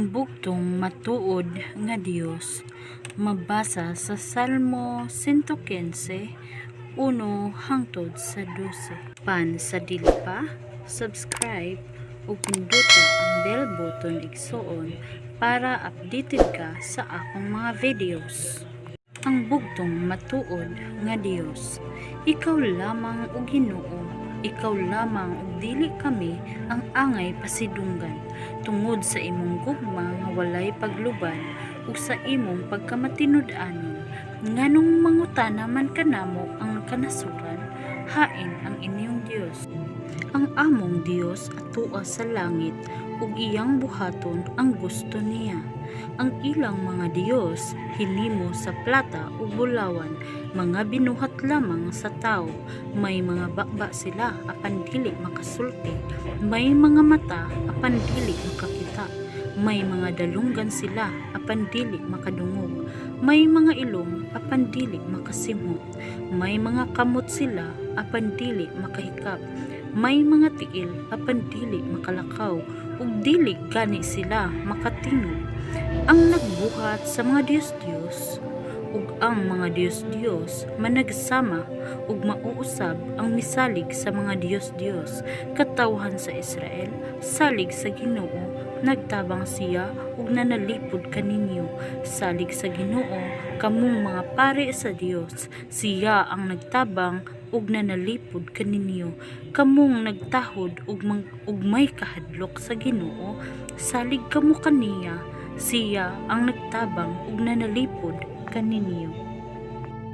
Ang bugtong matuod nga Dios mabasa sa Salmo 115:1 hangtod sa 12. Pan sa dili pa, subscribe ug pindota ang bell button, igsuon, para updated ka sa akong mga videos. Ang bugtong matuod nga Dios. Ikaw lamang, o Ginoo, ikaw lamang ug dili kami ang angay pasidunggan tungod sa imong gugma nga walay paglubad ug sa imong pagkamatinud-anon. Nganong mangutana man kanamo ang kanasuran, "Hain ang inyong Dios?" Ang among Dios atoa sa langit ug iyang buhaton ang gusto niya. Ang ilang mga dios hinimo sa plata ug bulawan, mga binuhat lamang sa tawo. May mga baba sila apan dili makasulti, may mga mata apan dili makakita, may mga dalunggan sila apan dili makadungog, may mga ilong apan dili makasimhot, may mga kamot sila apan dili makahikap, may mga tiil apan dili makalakaw ug dili gani sila makatingog. Ang nagbuhat sa mga dios-dios ug ang mga dios-dios managsama ug mao usab ang misalig sa mga dios-dios. Katawhan sa Israel, salig sa Ginoo, nagtabang siya ug nanalipod kaninyo. Salig sa Ginoo, kamong mga pari sa Dios, siya ang nagtabang ug nanalipod kaninyo. Kamong nagtahod ug may kahadlok sa Ginoo, salig kamo kaniya, siya ang nagtabang ug nanalipod kaninyo.